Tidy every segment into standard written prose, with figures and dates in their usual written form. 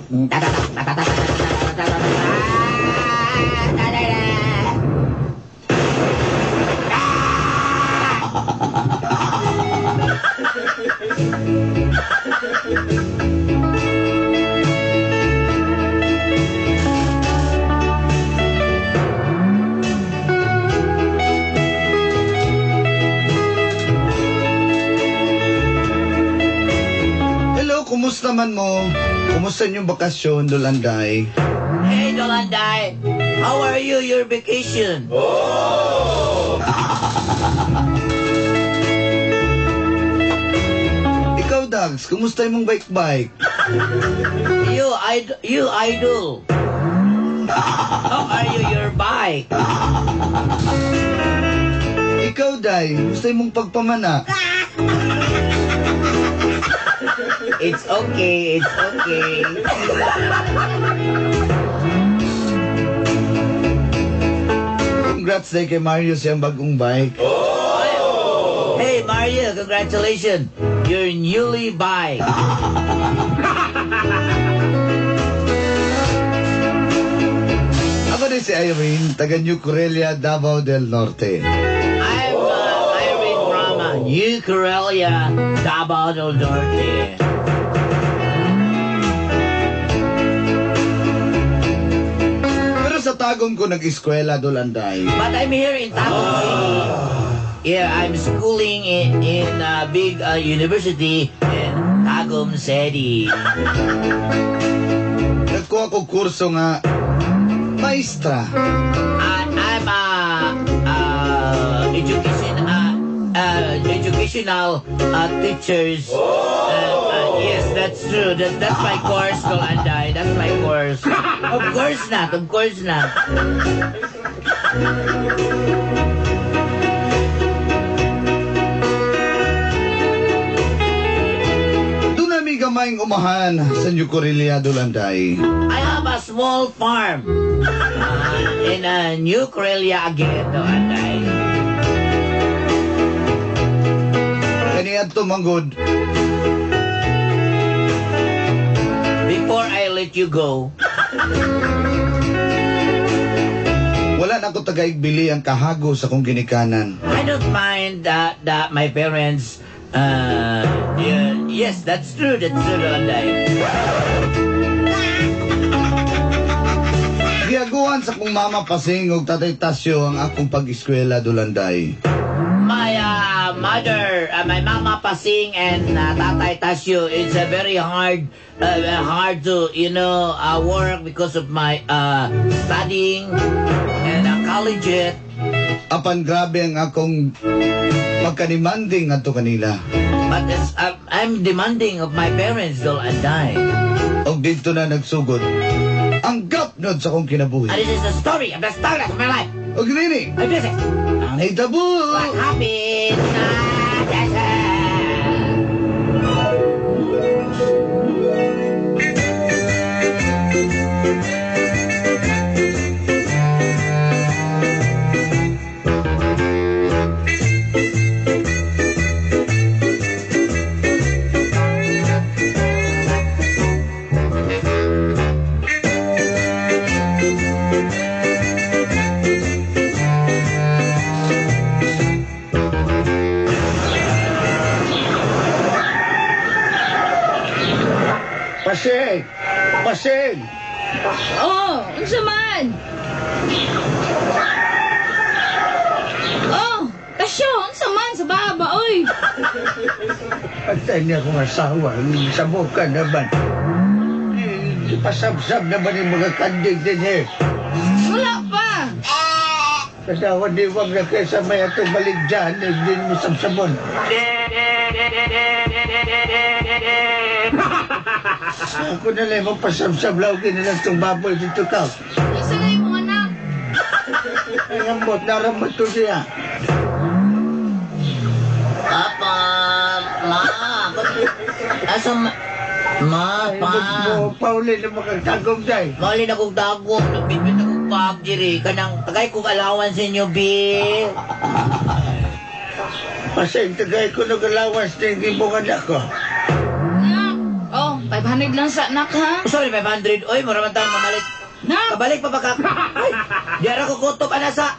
Hello, kumusta man mo? Kumusta inyong bakasyon, Dolanday? Hey, Dolanday, how are you, your vacation? Ikaw, Dags, kumusta imong bike-bike? You idol. How are you, your bike? Ikaw, Day, kumusta imong pagpamana? It's okay, it's okay. Congrats, Day, kay Mario siyang bagong bike. Hey, Mario, congratulations. Your newly bike. Ako din si Irene, taga New Corelia, Davao del Norte. I'm Irene from New Corelia, Davao del Norte. Pero sa Tagum ko nag-eskwela, Dolanday. But I'm here in Tagum City. Yeah, I'm schooling in a big university in Tagum City. Nagkuha ko kurso nga maestra. I'm a educational teachers. Yes, that's true. That's my course, Dolanday. That's my course. Of course not. Of course not. Doon namin gamayng umahan sa New Corelia, Dolanday. I have a small farm in New Corelia again, Dolanday. Kaniadto manggod. Before I let you go, wala na ako tagaigbili ang kahago sa kong ginikanan. I don't mind that my parents. Yeah, yes, that's true. That's true, Dolanday. Giaguan sa kong mama Pasing ug tatay Tasyo ang akong pag-eskwela, Dolanday. My mother, my mama Pasing and Tatay Tasyo, it's a very hard, hard to, work because of my studying and college. Apan grabe ang akong pagkanimanding ngadto kanila. But I'm demanding of my parents, Dolanday. Og didto na nagsugod ang gapnod sa akong kinabuhi. And this is the story of the start of my life. Og nini, And this is ang hitabo! What happened? Pasing! Pasing! Oh, unsa man? Oh, Tasyo, unsa man sa baba, oy? Patay niya akong asawa, sabukan naman. Pasabsab naman yung mga kanding din eh. Wala pa. Kasawa di wag na kayo sa may atong baligyan, hindi mo sabsabon. Ako na lang magpasabsab lagi na lang itong baboy dito ka. Isa na yung mga anak. Ay, ambot, naramot to siya. Papa, ma, asa ma, ma, Ay, pa. mo, pauli na makagtagom day. Mali na kong dagom, nagbitbit akong pag diri. Kanang tagay kong allowance inyo, Bill. Pasing, tagay ko nag-allowance na yung ibong anak ko. Anak, oh, 500 lang sa anak ha. Sorry, 500. Oy, mura man tang mamalit. Nak! Kabalik pa ba ka? Ay, di ara ko kutob ana sa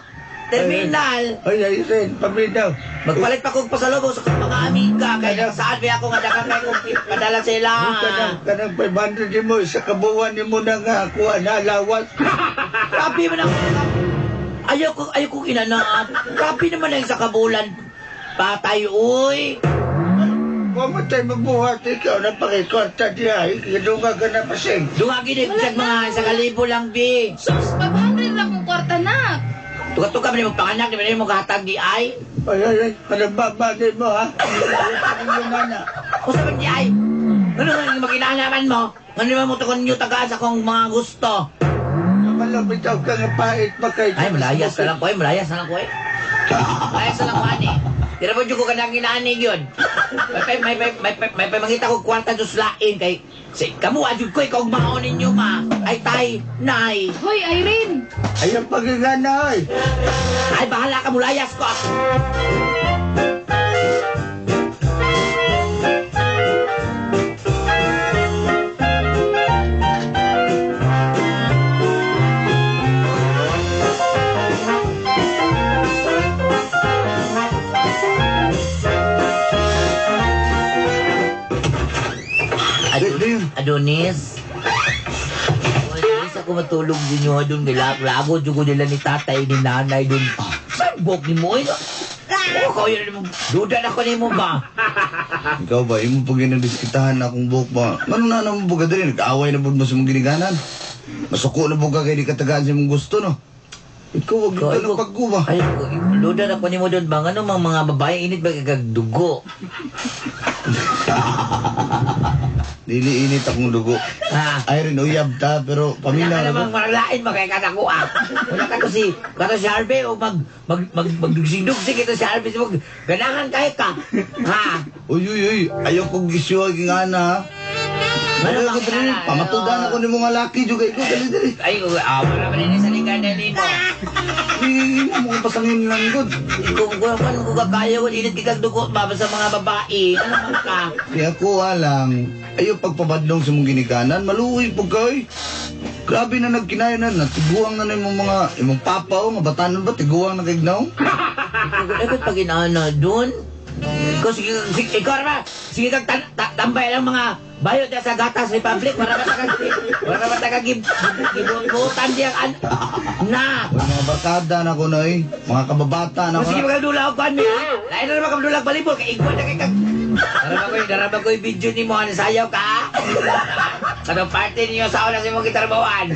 terminal. Ay, Irene, paminaw. Magpalit pa kong pasalubong sa kong mga amiga. Kaya saan ba ako nga dakan kay kong padala sila. Kanang 500 ni mo, sa kabuuan ni mo na nga, kuha na lawas. Grabe man ang ayaw ko kinanap. Grabe naman ang sa kabulan. Patay, uy. Mamatay mabuhat ikaw na pakikorta diya. Ikidunga ka na pasing. Dungagi din Wala sa mga na. sa kalibo lang, bi. Sus, 500 lang kong kwarta nak. Tuka-tuka man yung panganak, di man yung kahatag di ay. Ay, ay, ay, kanang babagay mo ha. Ano na? Usa man di ay. Ano nga yung maginanaman mo? Ano naman mo tukon nyo tagaan sa kong mga gusto? Malapit ka nga pait pa kay. Ay, malayas na lang ko, ay. Malayas na lang ko, ay. Malayas na lang ko, ani. Tira mo dyan ko kanang inaanig yun. May pamangita ko kwarta dos lain kay... Si, kamu, adyo ko, ikaw maon ninyo, ma. Ay, tay, nay. Hoy, Irene! Ay, ang pagigana ay. Ay, bahala ka, mulayas ko. Adonis. Adonis, ako matulog din yun. Doon, lago, ko nila ni tatay, ni nanay doon. Saan buhok ni mo? Oh, kaya mo. Duda na ko ni mo ba? Ikaw ba, imo pag ginadiskitahan na akong buhok ba? Ano na naman buga diri? Nag-away na bud mo sa mong giniganan. Masuko na buga kay di katagaan sa imong gusto, no? Ikaw, wag ka na pagkuba. Ay, duda na ko ni mo doon ba? Ano mga babae init ba kag dugo? Dili init akong dugo. Ha? Ay rin, uyab ta, pero Wala paminaw ka na namang ba? maralain ba kay katako ah. Wala ka to si, kato si Harvey o mag, mag, mag, magdugsi-dugsi kita si Harvey. Mag, ganahan kayo ka. Ha? Uy, uy, uy, ayaw kong gisuwag yung ana, ha? Ano Ano bang ko diri? ana? Pamatudan ako ni mga laki juga. Ikaw, dali, dali. Ay, wala pa rin sa ligan na nimo. Hindi mo mga pasangin lang, god. Kung kung kung kung kakayo ko, init kang dugo ba sa mga babae. Ano man ka? Kaya ako alang, ayaw pagpabadlong sa mong ginikanan, maluoy po ka, oy. Grabe na nagkinayo na, natiguang na na imong mga, imong papa, o, nga batanon ba, tiguang na kignaw? Ikaw ba't pag inaana doon? Ikaw, sige, sige, ikaw ba? Sige kang tambay lang mga bayo dyan sa Gatas Republic. Wala ba taga, wala ba taga gibutan diyang an... Na! Uy, mga barkada na ko na, eh. Mga kababata na ko Sige na. magdula og kuan mi ha. Lain na naman kamdulag balibol kay igwan na kay kag. Darama ko yung video nimo ano sayaw ka. Ha? Katong party ninyo sa una sa imong gitarbawan.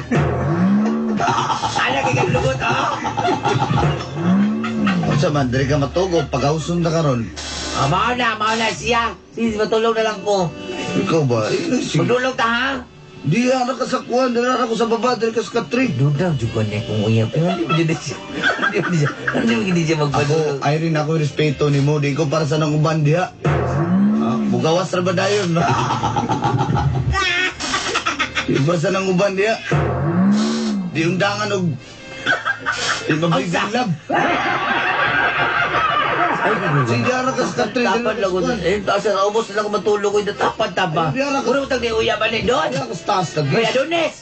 Ana kay kag lugot oh. Unsa man, diri ka matugo, pagawson na karon. Ah, mao na siya. Sige, matulog na lang ko. Ikaw ba? Eh, sige. Magdulog ta ha. Di ana ka sa kuwan, diri ana ko sa baba, diri ka sa katri. Duda jud ko niya kung uyab. Hindi mo jud siya. Hindi mo siya. Hindi mo siya Ako, magpadulog. Irene, ako respeto nimo, di ko para sa nang uban diha. Ah, bugawas ra ba dayon? No? Di para sa nang uban diha. Di undangan og di mabigyan lab. Sige, ara ka sa katri. Tapad lang ko. Eh, taas na ubos na lang ko matulog ko. Tapad taba. Ay, di ara ka- Puro tag di uyaban ni Don. Di ka sa taas lagi. Hoy, Adonis!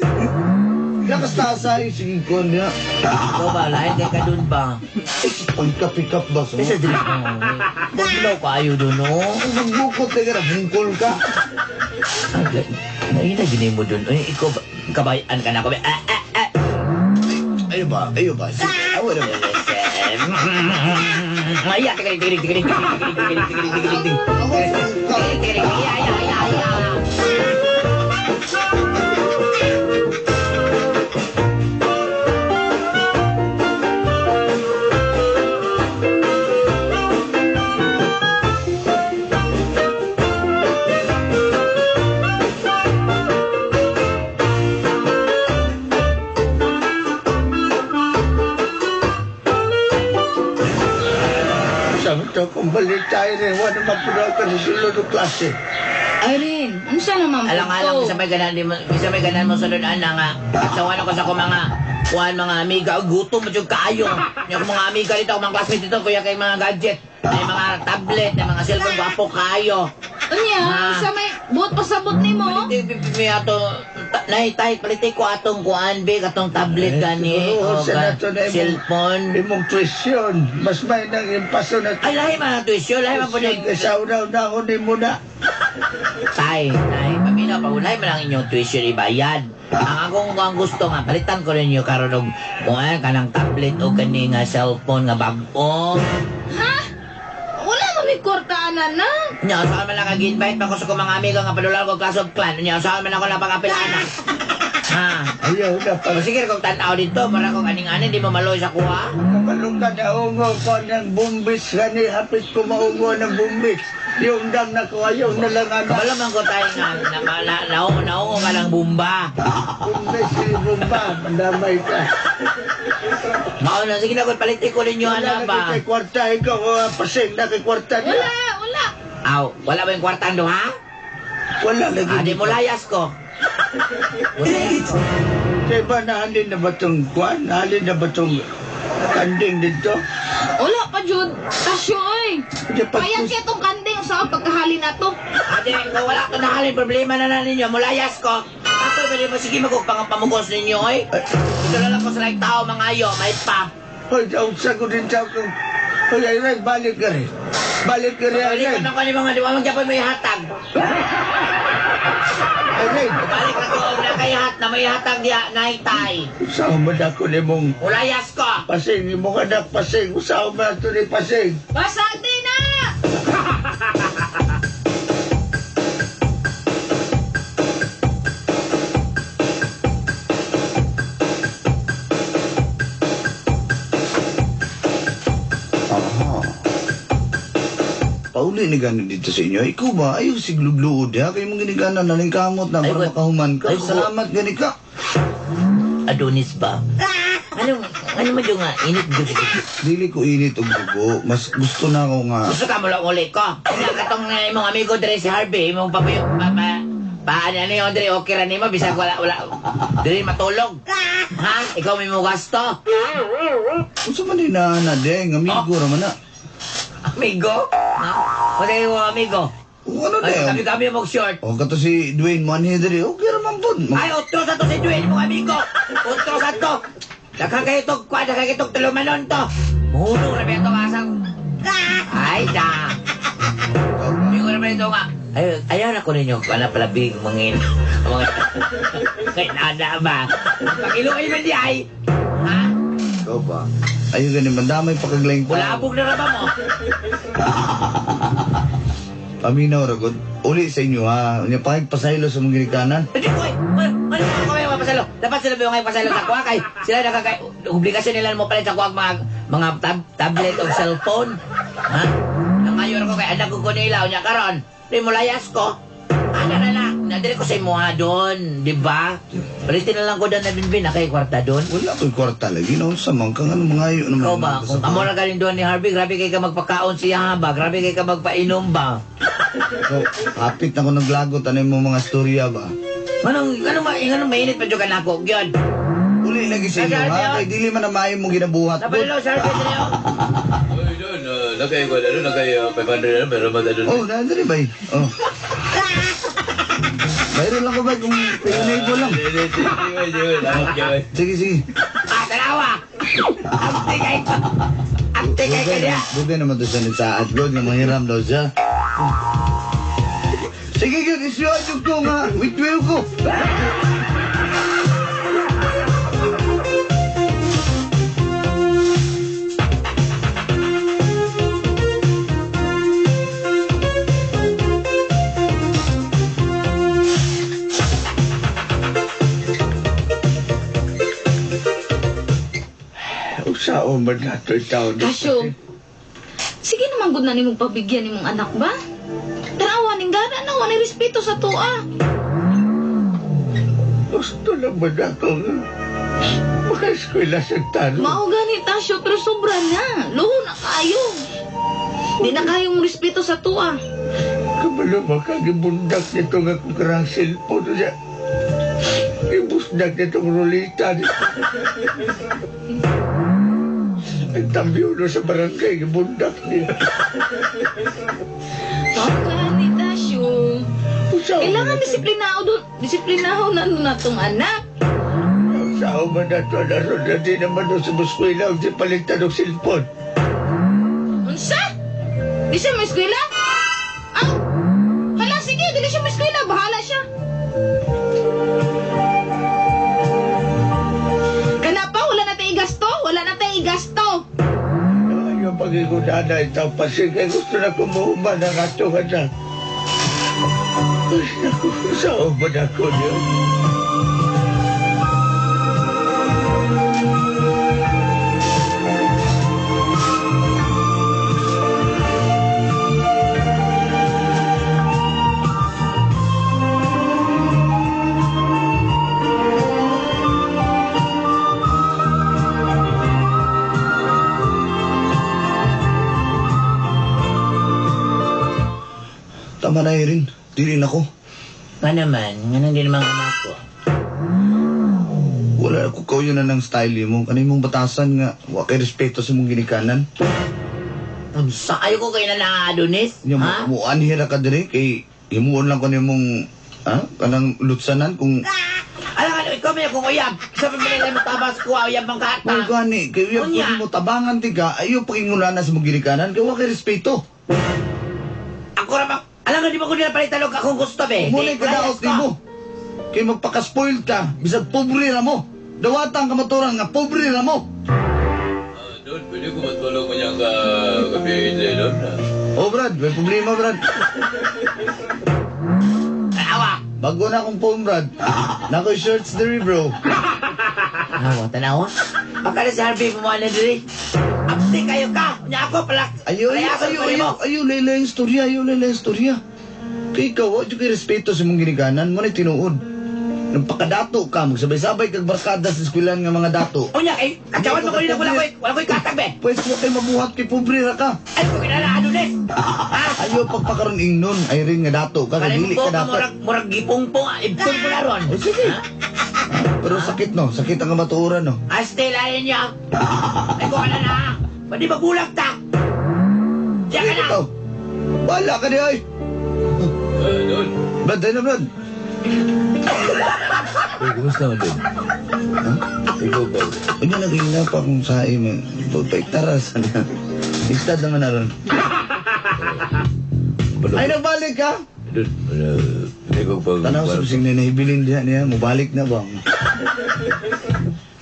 Di ka sa taas ay sige ko niya. Ikaw ba, lain kay ka dun ba? Pagka-pick up ba? So, Isa dili ko. Maglaw kayo dun, no? magbukot ka na, bungkol ka. Ay, naina gini mo dun. Ay, ikaw ba? Kabayan ka na. Kabayan. Ah, ah, ah. Ayo ba? Ayo ba? Sige, awa na ba? Ay, tikilig, tikilig, tikilig, tikilig, tikilig, tikilig, tikilig, tikilig. Tikilig, tikilig. Ay, ay, ay, ay, ay. Sabi to, kung balita Irene, wala mapuno ka sa sulod ng klase. Irene, unsa naman po Alang-alang, to? bisa may ganan, bisa may ganan mo sa doon, ana nga. Sa ano ko sa ko mga, kuan mga amiga, oh, gutom mo jud kaayo. Yung mga amiga dito, mga classmates dito, kuya kay mga gadget, may mga tablet, may mga cellphone, gwapo kaayo. Unya, sa may buot pasabot nimo. Palitik mi ato nay tay palitik ko atong kuan be katong tablet gani siguro, o sa nato na imong- cellphone. Imong tuition, mas may nang impaso na Ay lahi man ang tuition, lahi man po tuition yung kaysa una-una ko ni mo na. Tay, tay, paminaw pa ulay man ang inyong tuition ibayad. Ang akong ang gusto nga palitan ko ninyo karon og kuan kanang tablet o kani nga cellphone nga bag-o. Ha? Wala man may kwarta ana na. Nya saan man lang invite pa ko sa akong mga amigo nga padular ko Clash of Clan. Nya saan man ako napakapilana. Ha. Ayaw na O pa. sige kung tan-aw dito para kung aning-aning di mo maloy sa kuha. Kabalong ka na ungo ko ng bumbis gani hapit ko maungo ng bumbis. Yung dam na ko ayaw na lang anak. Kabalo man ko tayo nga na, na, na, naungo, naungo ka ng bumba. Bumbis si bumba, mandamay ka. Mao na sige na ko palitin ko ninyo Wala ana na ba. kay kwarta ikaw pasing na kay kwarta niya. Wala, wala. Aw, wala ba yung kwartang duha? Wala lagi. Ah, di mo layas ko. Diba nahalin na ba itong kwan? Nahalin na ba itong kanding dito? Wala pa jud. Tasyo oy. Di pag- Payag siya tong kanding sa pagkahali na to. Ate, kung wala ko nahalin problema na na ninyo, mulayas ko. Ako, pwede mo sige magpangpamugos ninyo, oy. Ito na lang ko sa like tao, mga ayo, may pa. Hoy, sa ko din sa ko. Hoy, ay, ay, balik ka rin. Balik ka rin, Balik ay, ko na ko ni mga diwang magyapon may hatag. ay, ay. Balik na ko, og na kay hat, na may hatag diya, naitay. Usaw man ako ni mong Mulayas ko. pasing, imong anak pasing. Usaw man ito ni pasing. Pasagdi na! Aha. Pauli ni gani dito sa inyo. Ikaw ba? Ayaw siglugluod ha. Kayo mong ginigana na rin kamot na Ay, para makahuman ka. ay, Salamat gani ka. Adonis ba? Anong, ano man yung nga, init dugo? Dili ko init og dugo. Mas gusto na ako nga. Gusto ka mo lang uli ko. Kanya katong imong amigo dre si Harvey, imong papayo, pa, pa, pa, ano, ano yung dre, okay ra nimo, bisag wala, wala, dre matulog. Ha? Ikaw may mo gasto. Unsa man din na na deng amigo ra man na. Amigo? Ha? Kasi yung amigo. O ano Ay, deng? kami-kami mo short. O kato si Dwayne Manhe diri. Okay ra man pud. Ay, otro sa to si Dwayne, mong amigo. Otro sa to. Daghang kayo itong, kwa, daghang kayo itong tulumanon to. Muhulong na ba itong asang? Ay, da. Hindi ko naman ito nga. Ay, ayaw na ko ninyo. Wala pala big mga mga nana ba? Pakiluoy man di ay. Ha? Ikaw ba? Ayaw gani man damay pakaglaing tao. Kulabog na ra ba mo? Paminaw ra gud. Uli sa inyo ha. Unya pakigpasaylo sa mga ginikanan. Hindi ko ay. Ano ko kayo mapasalo? Dapat sila ba yung kayo pasalo sa kuha kay sila nakakay obligasyon nila mo palit sa kuha mga tablet o cellphone. Ha? Nangayon ko kay anak ko nila unya karon. Di mo layas ko. Ana na na. Nadiri ko sa imuha doon, di ba? Palitin na lang ko doon na binbin na kay kwarta doon. Wala ko'y kwarta lagi. No, sa man kang ano mga ayo naman. Ikaw ba? Kung amo na galing doon ni Harvey, grabe kay ka magpakaon siya ha ba? Grabe kay ka magpainom ba? So, hapit na ko naglagot. Ano yung mga storya ba? Anong, anong, anong mainit pa dyan ka nako? Gyud. Uli lagi sa inyo ha. Kay dili man na maayo mong ginabuhat. Napalilo, Sir Harvey, sa'yo. Oy, doon, nakay ko ano, nakay 500 na, meron ba doon? Oh, nandari ba? Oh. Bayro lang ko ba kung pinay ko lang. Sige, sige. Ah, tanawa! Ante kay ka! Ante kay ka niya! Dugay naman to siya nagsaad God nga manghiram daw siya. Sige, gyud isuad ko nga. Witwill ko. Usaon man nato itaw dito. Tasyo, sige naman gud na nimong pabigyan nimong anak ba? Tanawa ning gana na wala respeto sa tuwa. Gusto lang ba na akong maka-eskwela sa tano? Mao gani Tasyo, pero sobra na. Luho na kayo. Di na kayong respeto sa tuwa. Kabalo makagibundak nito nga kung karang cellphone siya. Ibusdak nitong rulita nito. Ang tambyo no sa barangay, gibundak niya. Mao gani Tasyo, Usaw Kailangan disiplinao do, disiplinao na na tong anak. Usaw man na to na ron na di naman doon sa eskwela di palitan og cellphone. Unsa? Di siya may eskwela? Ah, hala sige, dili siya may eskwela, bahala siya. Kana pa, wala na tayong gasto, wala na tayong gasto. Ayaw pag-igunana itaw pasig kay gusto na kumuhuman ang atong anak. Ay, naku, usaw man ako niyo. Tama na Irene, dili na ko. Nga naman, nga nang di naman anak ko. Wala ako kauyo na ng style mo. Kanay mong batasan nga, wa kay respeto sa mong ginikanan. Unsa kayo ko kayo na lang, Adonis? Nya Ha? mo anhira ka diri kay himuon lang ko nimong ha kanang lutsanan kung Alam ka, ikaw may akong uyab. Sabi mo nila mo tabas ko, uyab ang mo kata. gani kay uyab Unya. ko mo tabangan ti ka ayo pakingulana sa mong ginikanan kay wa kay respeto. Ako ramang, alam ka, di ba ko nila palitalog akong gusto, be? Mo na Di, kadaot layas ko. nimo. Kay magpaka-spoil ka bisag pobre ra mo. Dawatan ka maturan nga pobre ra mo. Don, pwede ko matulog mo niyang gabi Don. Oh Brad, may problema Brad. Awa. Bago na akong phone Brad. Nako shirts diri bro. Awa, tanawa. Pagka na si Harvey, bumuha na diri. Abdi kayo ka. Nya ako pala. Ayo, ayo, Palayasan ayo, ko nimo. ayo, ayo, layla yung storya, ayo, layla yung storya. Kay ikaw, wa kay respeto sa mong ginikanan, mo na tinuod. Nang pakadato ka, magsabay-sabay kag barkada sa eskwelan nga mga dato. Unya, eh, katsawan mo ko nila, wala ko'y katag, be. Pwes mo kay mabuhat kay pobre ra ka. Ay, ko kinala, Adonis. Ha? Ayo pagpakaron ingnon, ay rin nga dato ka, Kaya kay mo dili po ka ka, dapat. murag, murag gipungpong, ibsong ko na ron. O sige. Pero sakit no, sakit ang kamatuoran no. Aste, lain niya. Ay, ko ka na na. Pwede magulag ta. Diyan ka na. Ikaw, wala ka di ay. Don. Brad, tayo na Brad. Uy, kumusta man, Don? Ha? Ikaw ba? Unya naging pa kung sa imo. Paigtaras. Igtad naman na ron. Ay, nagbalik ka? Don, ikaw pa. Tanaw sa bising na nahibilin diha niya, mubalik na ba?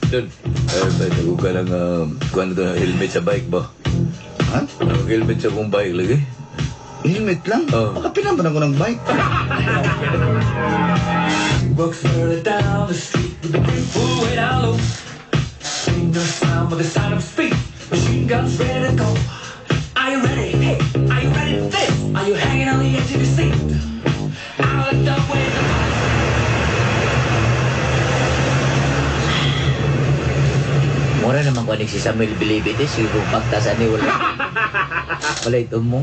Don, ay, ba, nagug ka ng, kuha na to, helmet sa bike ba? Ha? Ang helmet sa akong bike lagi? Helmet lang? Oo. Baka pinaman ako ng bike. Walks further down the street with the people way down low. Ain't no sound but the sound of speed. Machine guns ready to go. Are you ready? Hey, are you ready for this? Are you hanging on the edge of your seat? I looked up with the Mura naman ko si Samuel Bilibid eh. Siguro pagtasan ni wala. Wala ito mo.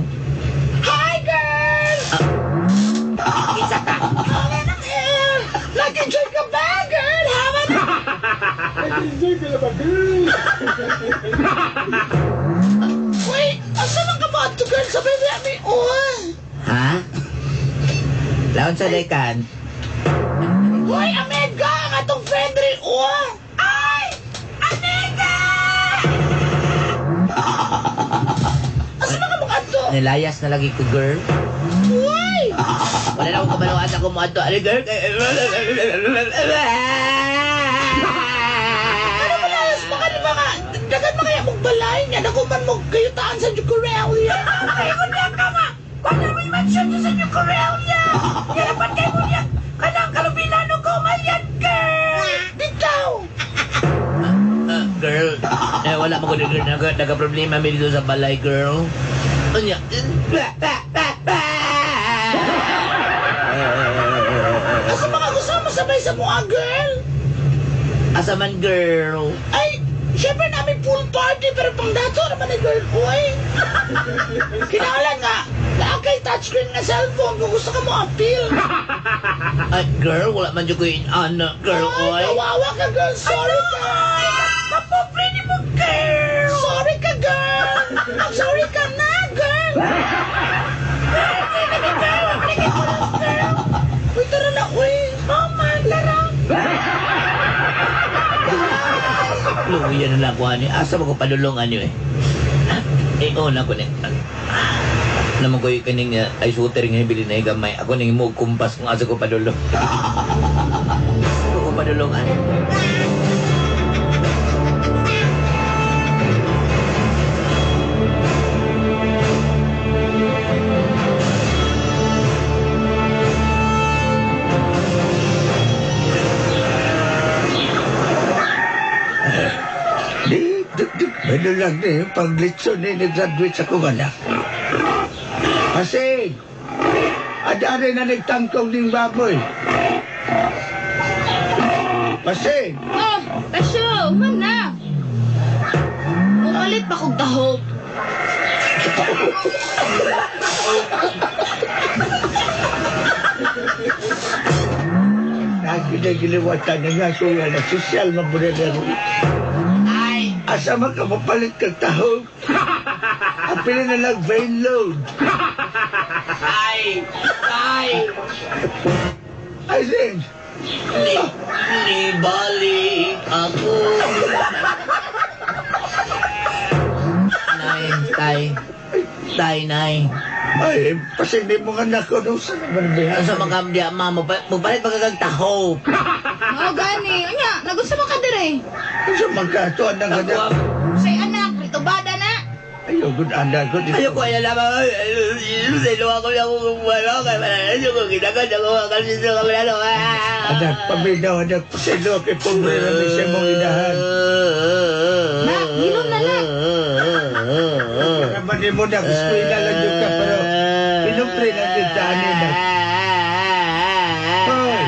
Hi, girl! Isa ka. Hawa ng hair! Nag-enjoy ka ba, girl? Hawa na! Nag-enjoy ka na ba, girl? Wait, asa man ka ba ito, girl? Sabay ba mi, oh! Ha? Laon sa dekan. Hoy, amiga! Ang atong friend rin, oh! Ay! Amiga! Asa man ka mo ato? Nilayas na lagi ko, girl. Uy! Wala na akong kabaluan ako mo ato. Ano, girl? Ano malayas pa ka ni mga... Dagan mga kaya mong balay nga. Nakuman mo kayutaan sa New Corelia. Ay, ko niya ka nga! Wala mo yung mansion sa New Corelia! Yarapan kayo mo niya! Kanang kalubinano ko, mayan, girl! Bitaw! Girl, eh, wala mo ko nagka-problema mi dito sa balay, girl. Unya. Asa mga gusto mo sabay sa mua, girl? Asa man, girl? Ay, syempre namin pool party pero pang dato naman ni girl, uy. Kinahanglan nga, naa kay touchscreen nga cellphone kung gusto ka mo appeal. Ay, girl, wala man dyan ko yung ano, girl, Ay, oy. kawawa ka, girl. Sorry ka. Kapobre ni mo, girl. Sorry ka, girl. Sorry ka na, girl. Uy, tara na, uy. Mama, tara. Luya na lang ko ani. Asa mo ko padulong ani eh. Eh, oh na ko ni. Naman ko yung kaning ay shooter nga hibili na gamay. Ako ning mo kumpas kung asa ko padulong. Asa ko padulong ani. Di, di, di. Ano lang ni, paglitso ni nag-graduate sa kong anak. Kasi, adari na nagtangkong ning baboy. Pasig! Oh, Tasyo, man na. Mupalit pa kog taho. Nakikita na nga kuya na sosyal mabura na rin. Ay! Asa man ka mapalit kag tahog? Apila na lang vein load. Ay! Ay! Ay, Sing! Ni balik ako. Nay, tay. Tay, nay. Ay, pasig di mo nga nako nung sa naman bihan. Asa man kam diya, ma, mupalit pa kag taho. Mao gani. Unya, nagunsa man ka dire? Sa magkatuan ng kanya. Say anak, ritubada na. Ayaw, good anak ko. Ayoko ay lamang. Sa ilo ako lang kung wala kay wala ko ginagan ako kasi sa wala. Anak, paminaw, anak, pasilo, kay pobre na may siya mong inahan. Nak, hilom na nak. Naman mo na, eskwela lang yun ka, pero pinupre lang yun sa anin na. Hoy!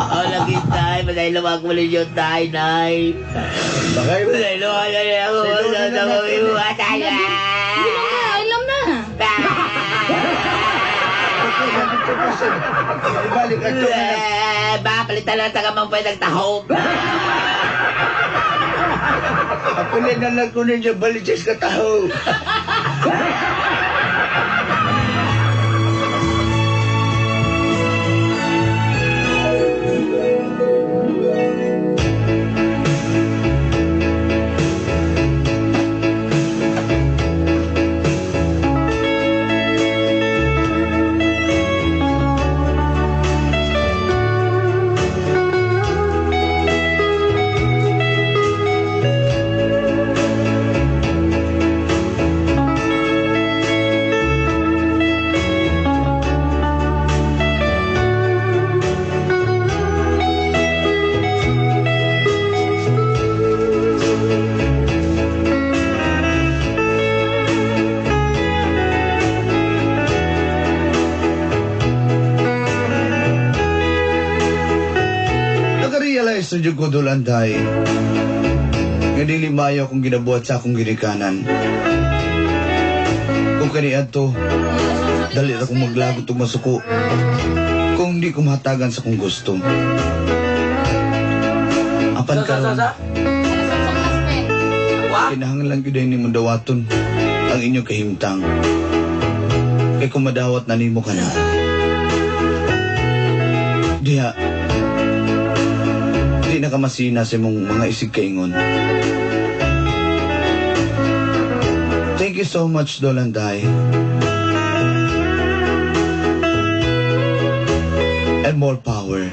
Oh, lagi tay, madahil ako ninyo tay, nay. Baka yun. Madahil ako tay. Hilom na, hilom na. Ibalik ang ito anak. Ba, palitan lang taga mang pwede nagtahop. Apilin na lang ko ninyo, baliches ka taho. Naka-realize na dyan ko dulanday. Nga dili maayo akong ginabuhat sa akong ginikanan. Kung kaniadto, dali ra akong maglagot ug masuko. Kung di ko mahatagan sa akong gusto. Apan karon, kinahanglan gyud ay nimo dawaton ang inyong kahimtang. Kay kung madawat na nimo kana. Diha, di na ka masina sa imong mga isig kaingon. Thank you so much, Dolanday. And more power.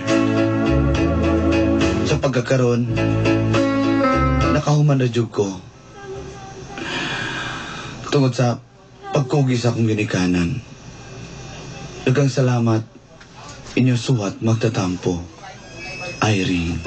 Sa pagkakaroon, nakahuman na jud ko. Tungod sa pagkugi sa akong ginikanan. Daghang salamat, inyong suwat magtatampo. Irene.